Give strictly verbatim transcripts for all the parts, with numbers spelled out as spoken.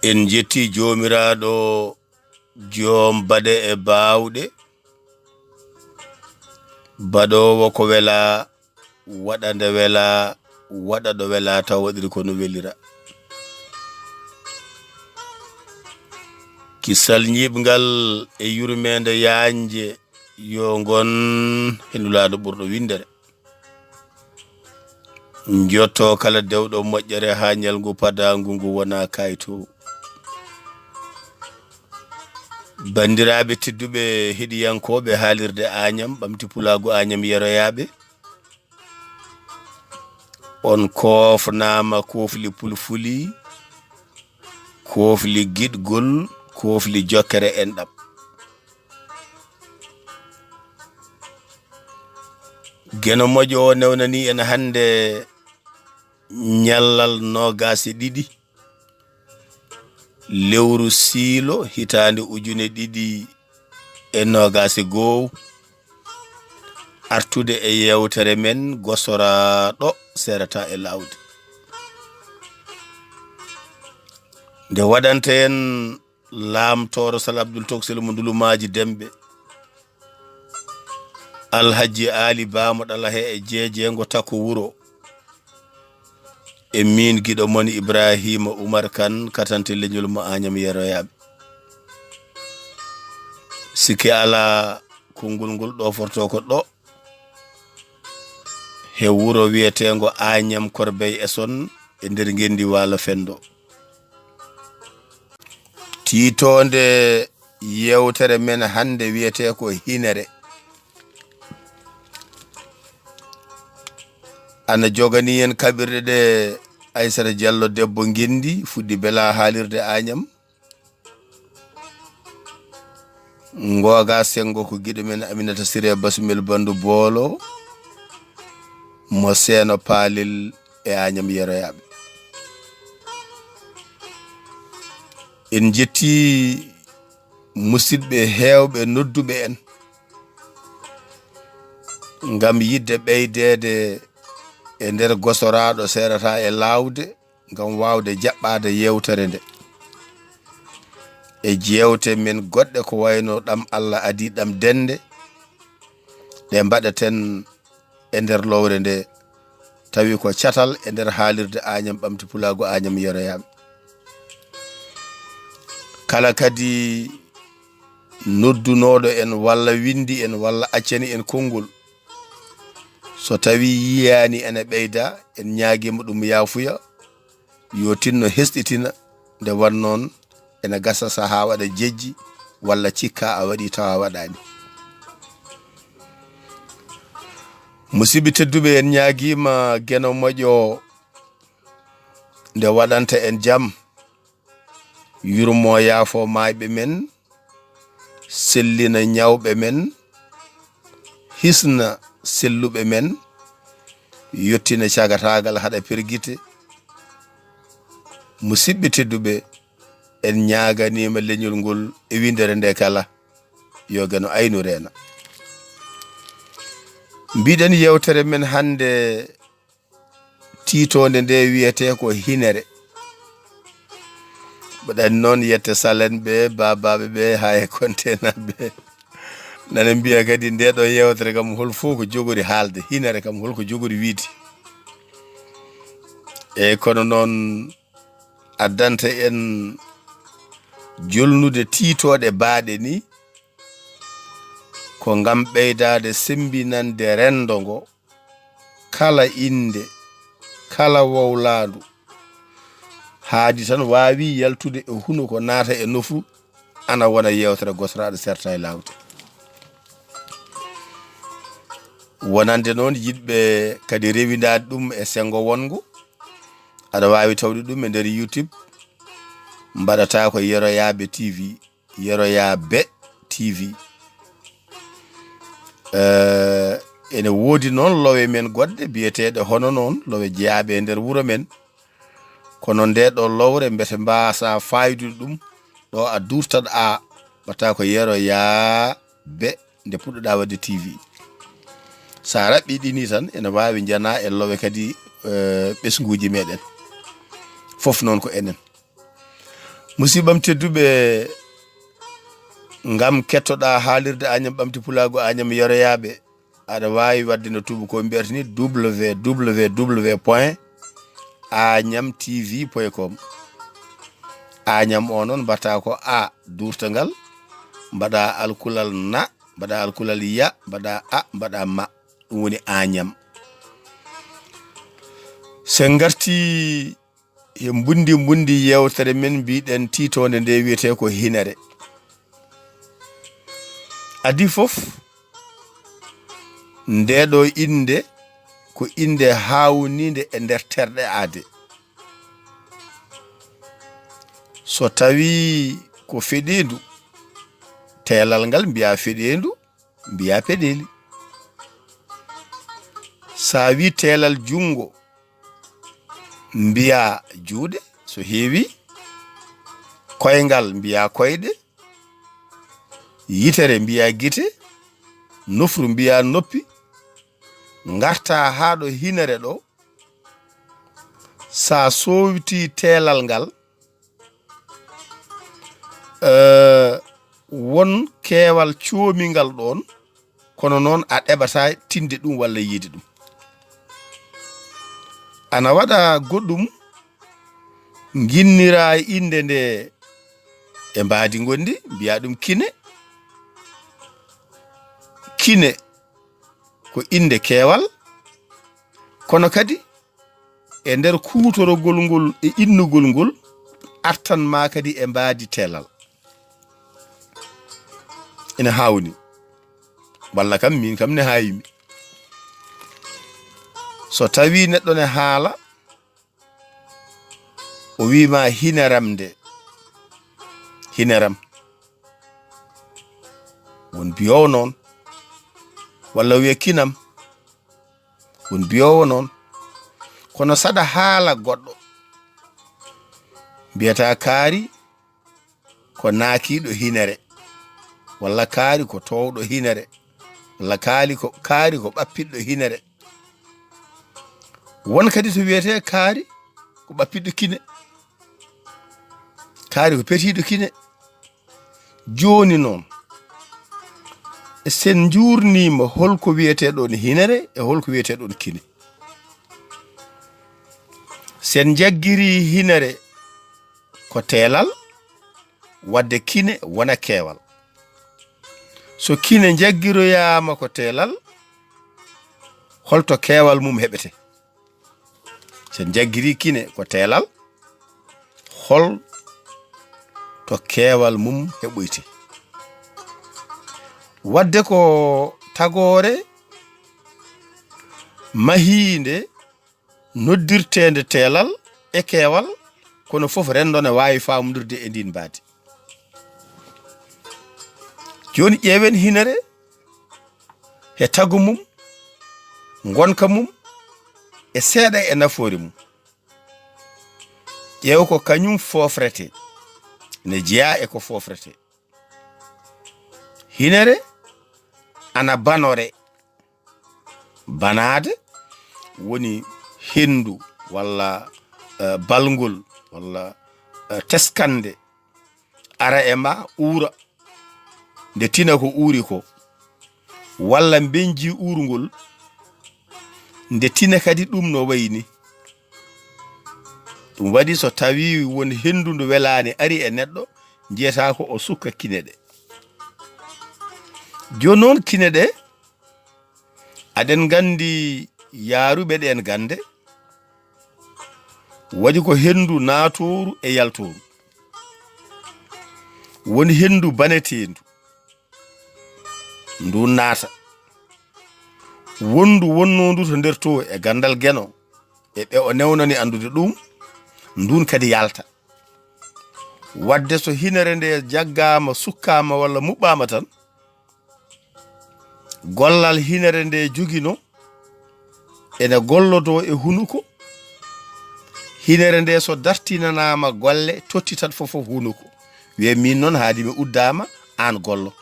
En njetti Joomiraaɗo, joom baɗe e baawɗe, baɗoowo ko welaa, waɗa nde welaa, waɗa ɗo welaa, taw waɗiri ko no welira. Kisal ñiiɓngal e yurmeende yaajnde yo ngon he Nulaaɗo ɓurɗo winndere. Njotto kala dewɗo moƴƴere haa ñalngu padaangu ngu wona kayto. Banndiraaɓe tedduɓe heɗiyankooɓe haalirde Añam, Ɓamti Pulaagu Añam yeroyaaɓe, on koofnaama koofli pulfuli, koofli giɗgol, koofli jokkere enɗam. Geno moƴƴo o newnani en hannde ñallal noogaas e ɗiɗi, lewru siilo, hitaande ujune ɗiɗi e noogaas e goo, artude e yeewtere men gosoraaɗo seerata e laawde. Nde waɗanta en Laamtooro Sal Abdul Toksel mo Ndulumaaji Demɓe, Alhajji Aali Ba mo Ɗalahe e Jeejeengo Takko Wuro, e miin giɗo mon Ibraahiima Umar Kan, katante leñol mo Añam yeroyaaɓe. Sikke alaa, konngol ngol ɗoofortoo ko ɗo, he wuro wiyeteengo Añam Korbey Eson, e nder ngenndi Waalo Fenndo. Tiitoonde yeewtere men hannde wiyetee ko Hinere. Ana joganii en kaɓirɗe ɗe Aysata Jallo debbo Ngenndi fuɗɗi bela haalirde Añam. Ngooga senngo ko giɗo men Aminata Siree Basumel Banndu Boolo mo Seeno Paalel e Añam yeroyaaɓe. En njetti musidɓe heewɓe nodduɓe en ngam yiɗde ɓeydeede e nder gosoraaɗo seerata e laawde ngam waawde jaɓɓaade yeewtere nde e jeewte men goɗɗe ko wayno ɗam Allah adii ɗam dennde ɗe mbaɗaten e nder lowre nde, tawi ko catal e nder haalirde Añam Ɓamti Pulaagu Añam yeroyaaɓe. Kala kadi noddunooɗo en walla winndi en walla accani en konngol, so tawi yiyaani ene ɓeyda, en ñaagiima ɗum yaafuya, yo tinno hesɗitina, nde wannoon ene gasa sahaa waɗa jejji walla cikka a waɗi tawa a waɗaani. Musidɓe tedduɓe, en ñaagiima Geno moƴƴo nde waɗanta en jam, yurmo yaafo maayɓe men, sellina ñawɓe men, hisna selluɓe men, yottina cagataagal haɗa pergite. Musidɓe tedduɓe, en ñaaganiima leñol ngol e winndere nde kala, yo Geno aynu reena. Mbiɗen yeewtere men hannde tiitoonde nde wiyetee ko Hinere. Mbaɗani noon yette Salen ɓe, Baabaaɓe ɓe, haa e Kontenaɓe. Nana mbiya kadi nde ɗo yeewtere kam hol fof ko jogori haalde, Hinere kam hol ko jogori wiide. Eey, kono noon addanta en jolnude tiitooɗe baaɗe ni, ko ngam ɓeydaade semmbinande renndo ngo, kala innde, kala wowlaandu, haadi tan waawi yaltude e hunuko naata e nofru, ana wona yeewtere gosoraaɗo serta e laawde. Wonande noon yiɗɓe kadi rewindaade ɗum e senngo wonngo, aɗa waawi tawde ɗum e nder YouTube, mbaɗata ko Yeroyaaɓe T V, Yeroyaaɓe T V. Eh, ene woodi noon lowe men goɗɗe biyeteeɗe hono noon lowe jeyaaɓe e nder wuro men. Kono nde ɗo lowre mbete mbaasa faydude ɗum, ɗo a durtat a, mbaɗata ko Yeroyaaɓe, nde puɗɗoɗa waɗde T V. Sa raɓɓiɗini tan, ene waawi njana e lowe kadi, eh, ɓesnguuji meɗen. Fof noon ko enen. Musidɓam tedduɓe, ngam kettoɗaa haalirde Añam Ɓamti Pulaagu Añam Yoroyaaɓe, aɗa waawi waɗde no tuubakooɓe mbiyata ni, www point añam tv point com. Añam o noon mbaɗata ko A duurta ngal, mbaɗa alkulal na, mbaɗa alkulal ya, mbaɗa a, mbaɗa ma. Ɗum woni Añam. So en ngartii he mbundi mbundi yeewtere men, mbiɗen tiitoonde nde wiyetee ko hinere. Adii fof, nde ɗo innde ko innde haawninde e nder terɗe aade. So tawii ko feɗeendu, teelal ngal mbiyaa feɗeendu, mbiyaa peɗeeli. So a wii teelal junngo, mbiyaa juuɗe, so heewi. Koyngal mbiyaa koyɗe. Yitere mbiyaa gite. Nofru mbiyaa noppi. Ngartaa haa ɗo hinere ɗo. So a soowtii teelal ngal, eh, won keewal coomingal ɗoon, kono noon a ɗeɓataa tinde ɗum walla yiide ɗum. Ana waɗa goɗɗum, nginniraa innde nde e mbaadi ngondi, mbiyaa ɗum kine. Kine ko innde keewal, kono kadi e nder kuutorogol ngol e innugol ngol, artan maa kadi e mbaadi teelal. Ina haawni. Walla kam, miin kam ne haayimi. So tawii neɗɗo ne haala, o wii ma hineram nde, hineram. Won biyoowo noon. Walla wiya kinam. Won biyoowo noon. Kono saɗa haala goɗɗo, mbiyata kaari ko naakiiɗo hinere, walla kaari ko toowɗo hinere, walla kaali ko, kaari ko ɓappiɗɗo hinere. Won kadi to wiyetee kaari ko ɓappiɗɗo kine, kaari ko petiiɗo kine. Jooni noon, sen njuurniima holko wiyetee ɗoon hinere e holko wiyetee ɗoon kine. Sen njaggirii hinere ko teelal, wadde kine wona keewal. So kine njaggiroyaama ko teelal, holto keewal mum heɓete? Sen njaggirii kine ko teelal, hol to keewal mum heɓoyte? Wadde ko tagoore mahiinde noddirteende teelal e keewal, kono fof renndo ne waawi faamondirde e ndiin mbaadi. Jooni ƴeewen hinere he tagu mum, ngonka mum, e seeɗa e nafoore mum. Ƴeew ko kañum foofrete, ne jeyaa e ko foofrete. Hinere ana banore. Banaade woni henndu walla, eh, balngol walla, eh, teskande ara e ma uura, nde tina ko uuri ko, walla mbenji uurngol, nde tina kadi ɗum no wayi ni. Ɗum waɗi so tawii won henndu ndu welaani ari e neɗɗo, njiyataa ko o sukka kine ɗe. Jooni noon kine ɗe, aɗen nganndi yaaruɓe ɗeen gannde, waɗi ko henndu naatooru e yaltooru. Woni henndu baneteendu, ndu naata. Wonndu wonnoondu to nder to e ganndal Geno, e ɓe o newnani anndude ɗum, ndun kadi yalta. Wadde so hinere nde jaggaama, sukkaama walla muɓɓaama tan, gollal hinere nde jogino ene gollodoo e hunuko. Hinere nde so dartinanaama golle, tottitat fof fof hunuko. Wiye, "Min noon haadi mi uddaama, aan gollo."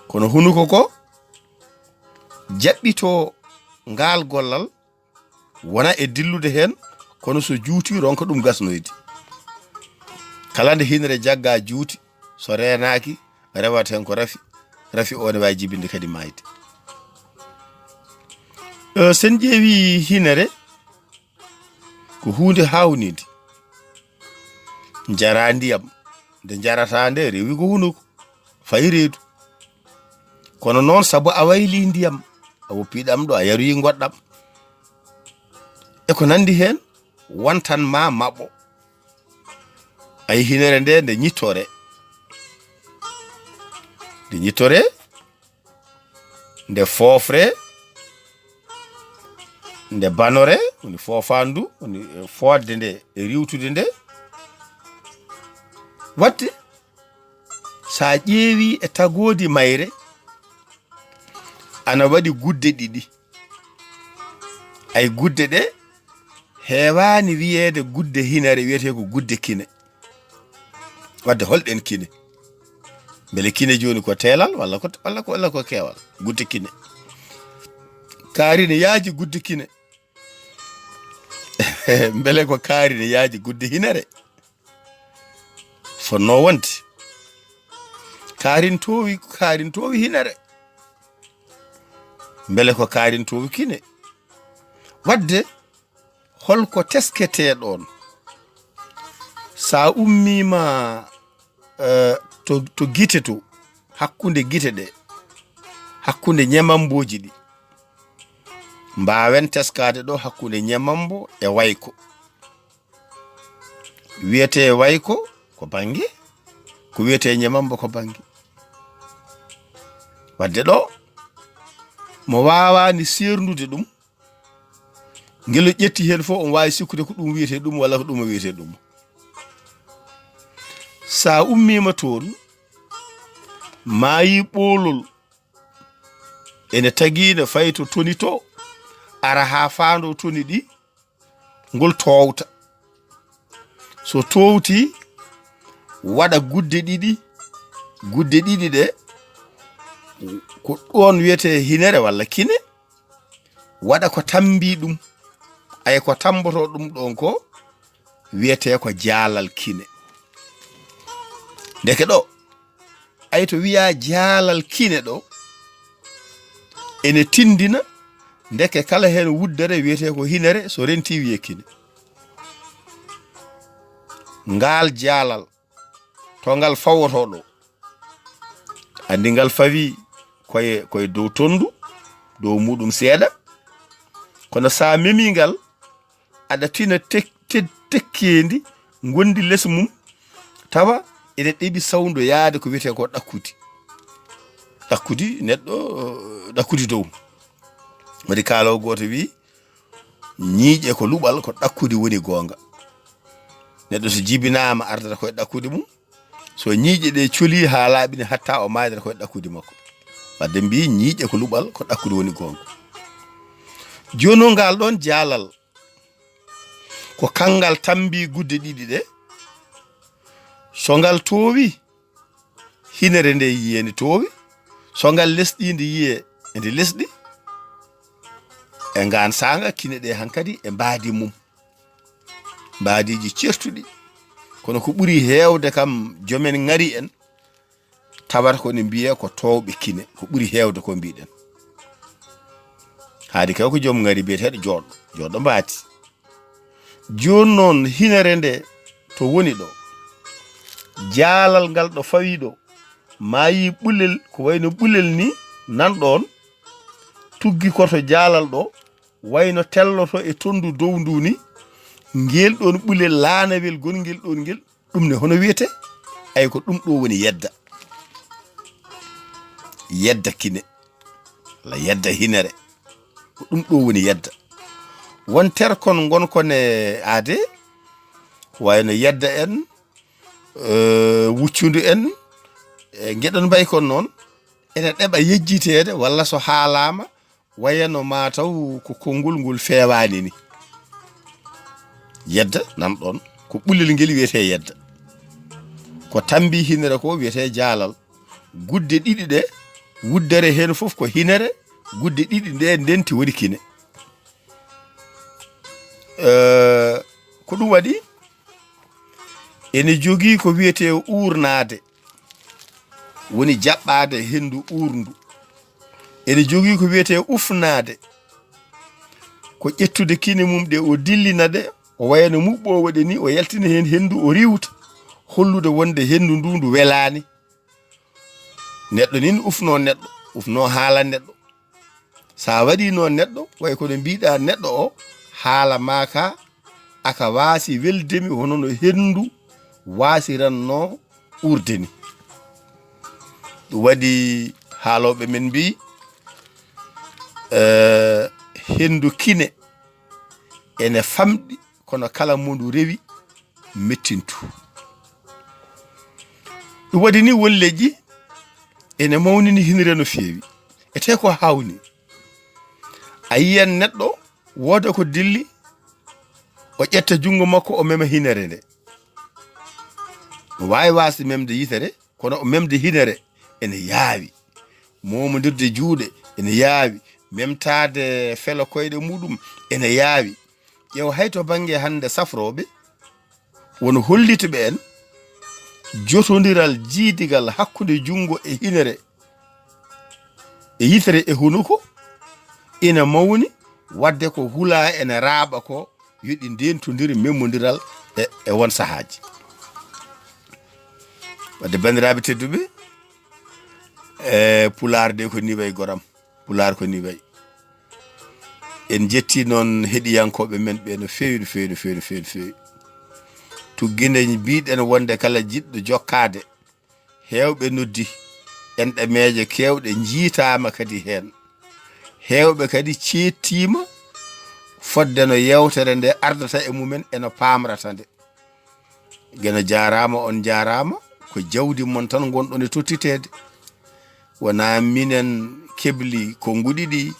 Kono hunuko ko jaɓɓitoo ngaal gollal, wona e dillude heen, kono so juuti ronka ɗum gasnoyde. Kala nde hinere jagga juuti, so reenaaki, rewata heen ko rafi. Rafi o ne waawi jibinde kadi maayde. Eh, sen ƴeewi hinere, ko huunde haawnide. Njaraa ndiyam. Nde njarataa nde, rewi ko hunuko. Fayi reedu. Kono noon, sabu a waylii ndiyam, a woppii ɗam ɗo, a yaroyi ngoɗɗam. E ko nanndi heen, wontan ma maɓɓo. Ay hinere nde, nde ñittore. Nde ñittore, nde foofre, nde banore, woni foofandu, woni, eh, fodde nde e riwtude nde. Waɗde, so a ƴeewi e tagoodi mayre, ana waɗi gudde ɗiɗi. Ay gudde ɗe, heewaani wiyeede gudde hinere, wiyetee ko gudde kine. Waɗde holɗen kine? Mbele kine jooni ko teelal walla ko, walla ko, walla ko keewal? Gudde kine. Kaari ne yaaji gudde kine. Mbele ko kaari ne yaaji gudde hinere? Fotnoo wonde. Kaarin toowi, kaarin toowi hinere. Mbele ko kaarin toowi kine? Waɗde, holko tesketee ɗoon? So a ummiima, eh, to, to gite to, hakkunde gite ɗe, hakkunde ñemambooji ɗi, mbaawen teskaade ɗo hakkunde ñemambo e wayko. Wiyetee wayko ko bannge, ko wiyetee ñemambo ko bannge. Waɗde ɗo, mo waawaani seerndude ɗum, ngel o ƴetti heen fof, on waawi sikkude ko ɗum wiyetee ɗum walla ko ɗum o wiyetee ɗum. So a ummiima toon, maayi ɓoolol, ene tagii ne fayi to toni to, ara haa faandoo toni ɗi, ngol toowta. So toowtii, waɗa gudde ɗiɗi, gudde ɗiɗi ɗe, ko ɗoon wiyetee hinere walla kine, waɗa ko tammbii ɗum. Ay ko tammbotoo ɗum ɗoon ko, wiyetee ko jaalal kine. Ndeke ɗo, ay to wiyaa jaalal kine ɗo, ene tinndina, ndeke kala heen wuddere wiyetee ko hinere, so rentii wiyee kine. Ngaal jaalal, to ngal fawotoo ɗo, anndi ngal fawii koye, koye dow tonndu, dow muuɗum seeɗa. Kono so a memii ngal, aɗa tina tek-, ted-, tekkeendi ngondi les mum, tawa ene ɗeɓi sawndo yaade ko wiyetee ko ɗakkudi. Ɗakkudi neɗɗo, ɗakkudi dow. Waɗi kaaloowo gooto wii, ñiiƴe ko luɓal, ko ɗakkudi woni goonga. Neɗɗo so jibinaama ardata koye ɗakkudi mum, so ñiiƴe ɗe colii haa laaɓi ne hatta o maaydata koye ɗakkudi makko. Wadde mbii ñiiƴe ko luɓal, ko ɗakkudi woni goonga. Jooni noon ngal ɗoon jaalal, ko kanngal tammbii gudde ɗiɗi ɗe. So ngal toowi, hinere nde yiyee nde toowi. So ngal lesɗi nde yiyee nde lesɗi. E ngaan saanga kine ɗe hankadi e mbaadi mum. Mbaadiiji ceertuɗi. Kono ko ɓuri heewde kam joomen ŋari en, tawata ko ne mbiyee ko toowɓe kine, ko ɓuri heewde ko mbiɗen. Haadi kay ko joom ŋari biyeteeɗo jooɗɗo, jooɗɗo mbaadi. Jooni noon hinere nde to woni ɗo, jaalal ngal ɗo fawii ɗo, maayi ɓulel, ko wayno ɓulel ni nan ɗoon, tuggi ko to jaalal ɗo, wayno telloto e tonndu dow ndu ni, ngel ɗoon ɓulel laanawel gongel ɗoon ngel, ɗum ne hono wiyetee? Ay ko ɗum ɗo woni yedda. Yedda kine. Walla yedda hinere. Ko ɗum ɗo woni yedda. Won terkon ngonkon e aade, ko wayno yedda en, eh, wuccundu en, e ngeɗon mbayi kon noon, ene ɗeɓa yejjiteede walla so haalaama, wayano maa taw ko konngol ngol feewaani ni. Yedda nan ɗoon, ko ɓulel ngel wiyetee yedda. Ko tammbii hinere ko wiyetee jaalal. Gudde ɗiɗi ɗe, wuddere heen fof ko hinere, gudde ɗiɗi nde ndenti woni kine. Eh, ko ɗum waɗi, Ene jogii ko wiyetee uurnaade, woni jaɓɓaade henndu uurndu. Ene jogii ko wiyetee ufnaade, ko ƴettude kine mum ɗe o dillina ɗe, o wayano muɓɓoowo ɗe ni, o yaltina heen henndu, o riiwta, hollude wonde henndu ndu ndu welaani. Neɗɗo nin ufnoo neɗɗo, ufnoo haala neɗɗo. So a waɗii noon neɗɗo, way kono mbiɗa neɗɗo o, haala maa ka aka waasi welde mi hono no henndu waasirannoo uurde ni. Ɗum waɗi haalooɓe men mbii, eh, henndu kine ene famɗi, kono kala mo ndu rewi mettintu. Ɗum waɗi ni won leƴƴi ene mawnini hinre no feewi. Etee ko hawni. A yiyan neɗɗo wooda ko dilli, o ƴetta junngo makko, o mema hinere nde. O waawi waasde memde yitere, kono o memde hinere ene yaawi. Moomondirde juuɗe ene yaawi. Memtaade felo koyɗe muɗum ene yaawi. Ƴeew hay to bannge hannde safrooɓe, won hollitɓe en jotondiral jiidigal hakkunde junngo e hinere, e yitere e hunuko, ina mawni, wadde ko hulaa ene raaɓa ko, yo ɗi ndeentondir memmondiral e, e won sahaaji. Wadde banndiraaɓe tedduɓe, e Pulaar de ko ni way goram, Pulaar ko ni way. En njetti noon heɗiyankooɓe men ɓe no feewi, no feewi, no feewi, no feewi, no feewi. Tugginde mbiɗen wonde kala jiɗɗo jokkaade, heewɓe noddi, enɗameeje keewɗe njiitaama kadi heen. Heewɓe kadi ceettiima fodde no yeewtere nde ardata e mumen e no paamrata nde. Geno jaaraama, on njaaraama, ko jawdi mon tan ngonɗon e tottiteede. Wonaa minen kebli konnguɗi ɗi,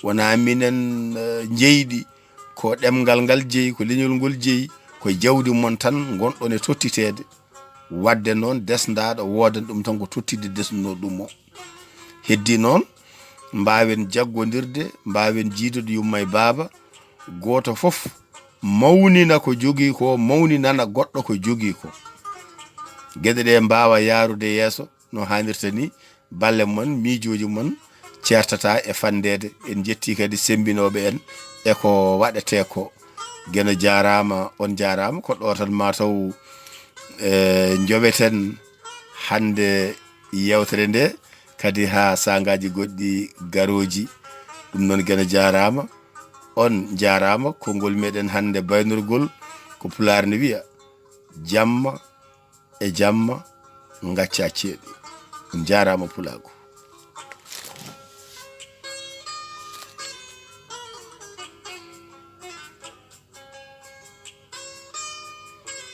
wonaa minen, eh, njeyɗi, ko ɗemngal ngal jeyi, ko leñol ngol jeyi, ko jawdi mon tan ngonɗon e tottiteede. Wadde noon, desndaaɗo woodan ɗum tan ko tottidde desnunoo ɗum o. Heddi noon, mbaawen jaggondirde, mbaawen jiidude yumma e baaba, gooto fof mawnina ko jogii ko, mawninana goɗɗo ko jogii ko. Geɗe ɗe mbaawa yaarude yeeso no haanirta ni, balle mon, miijooji mon ceertata e fanndeede. En njetti kadi semmbinooɓe en e ko waɗetee ko. Geno jaaraama, on njaaraama, ko ɗo tan maa taw, e, njoweten hannde yeewtere nde, kadi haa saangaaji goɗɗi garooji. Ɗum noon, Geno jaaraama, on njaaraama. Konngol meɗen hannde baynorgol ko Pulaar ne wiya, jamma e jamma ngacca ceeɗu. On njaaraama Pulaagu.